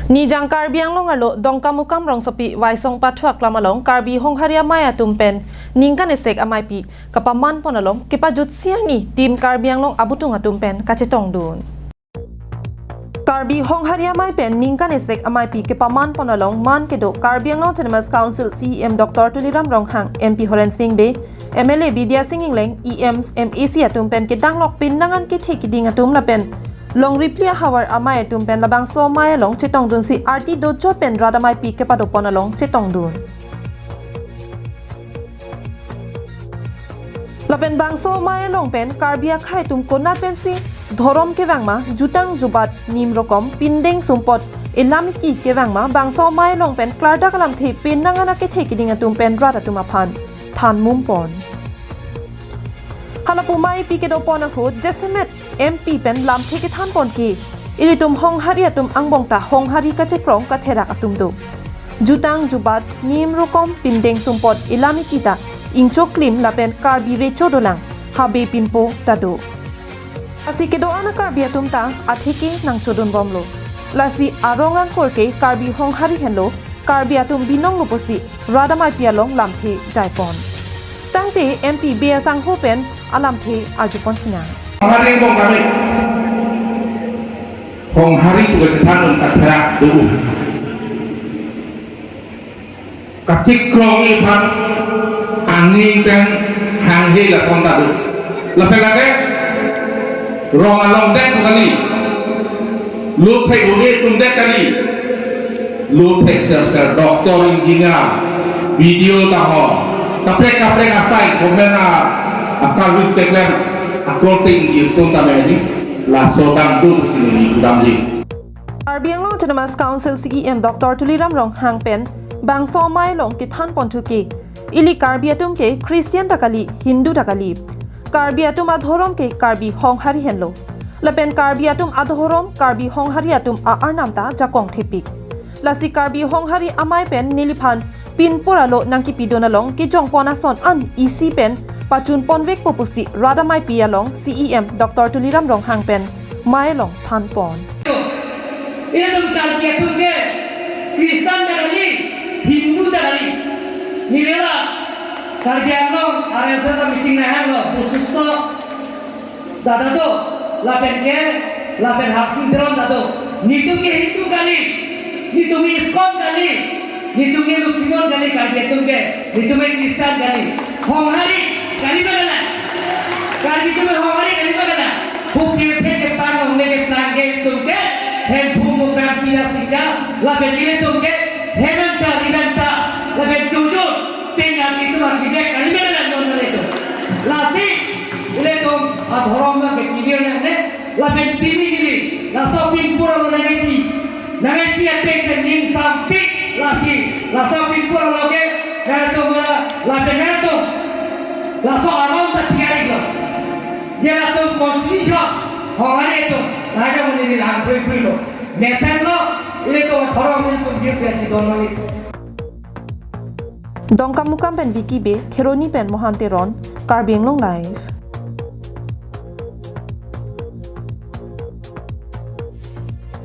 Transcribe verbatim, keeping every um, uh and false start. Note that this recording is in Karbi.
Nijang Karbi Anglong arlo Dongkamukam rongsopi Waisong Pathu aklam along Karbi Honghari amei atum pen ningkan esek ameipi kapaman pon along kepajut siang ni Team Karbi Anglong abutung atum pen kachetongdun. Karbi Honghari amei pen ningkan esek ameipi kepaman pon along man kedo Karbi Anglong Autonomous Council C E M Doctor Tuliram Ronghang, M P Horen Sing Bey, M L A Bidya Sing Engleng, E Ms, M A C atum pen kedanglok pinnangan kethe kiding atum lapen longri phli ahavar amei atum pen labangso amei along chetongdunsi arti dojot pen rat ameipi kepado pon along chetongdun. Lapen bangso amei along pen Karbi akhei atum konat pensi dhorom kevang ma, jutang jubat, nim rokom, pindeng sumpot, elam eki kevang ma, bangso amei along pen klardak alamthe pinnangan akethe kiding atum pen rat atum aphan than mum pon. Hala pu ameipi kedo pon ahut jasemet M P pen lamthe kethan pon ke, ilitum Honghari atum angbong ta Honghari kachekrong katherak atum do. Jutang jubat, nim rokom, pindeng sumpot, elam eki ta ingchoklim lapen Karbi recho dolang, habe pinpo ta do. Lasi kedo-an a Karbi atum ta atheke nangchodun bomlo. Lasi arong angkur ke Karbi Honghari henlo, Karbi atum binong lo pusi rat ameipi along lamthe jai pon. Tangte M P Bey asangho pen alamthe arju pon sinang. Honghari bong kami. Honghari tu kethan un katherak do. Kachekrong iphan aning pen hanghe lason ta do. Lapen lake rong along det kali. Lo thek lo e tum det kali. Lo thek ser ser doctor, engineer, B D O ta ho. Kaprek kaprek asai komen a, a service keklem akorte ingkir tum ta meni. Laso dam do si neli kudam ji. Karbi Anglong Autonomous Council C E M Doctor Tuliram Ronghang pen bangso amei along kethan pon thu ke, ili Karbi atum ke Christian ta kali, Hindu ta kali. Karbi atum adhorom ke Karbi Honghari henlo. Lapen Karbi atum adhorom Karbi Honghari atum a-arnam ta jakong thepik. Lasi Karbi Honghari amei pen neliphan pinpur alo nangkepidun along kejong pon ason an isi pen pachun ponvekpo pusi rat ameipi along C E M Doctor Tuliram Ronghang pen amei along than pon. Ilitum Karbi atum ke Christian ta kali, Hindu ta kali. Neli la Karbi Anglong R S S meeting nanghanglo, Bosistho dada do, lapen ke, lapen Harsing Teron dada do. Netum ke Hindu kali, netum ke ISKCON kali, netum ke Lokhimon kali, Karbi atum ke, netum ke Christian kali. Honghari kali ma kalang? Karbi atum Honghari kali ma kalang? Huke phe keplang, longle keplang ke itum ke, Hemphu, Mukam, Pila, Singja, lapen ke itum ke, Hemanta, Ridanta, lapen Jojol, Penang itum akibek kali ma kalang non itum? Lasi, ilitum adhorom nangkepidun nangne, lapen pini kili, laso pinpur alo nangkepi. Nangkepi ateng pen ning sampik, lasi, laso pinpur alo ke, nangtum la, lapen nangtum, laso arong ta tiari lo. Je latum constitution, Honghari atum, lahai amonit neli lang phui phui lo. Mesen lo, ilitum adhorom ilitum biar biar di don lo. Dongkamukam pen Vicky Bey, Kheroni pen Mohan Teron, Karbi Anglong Live.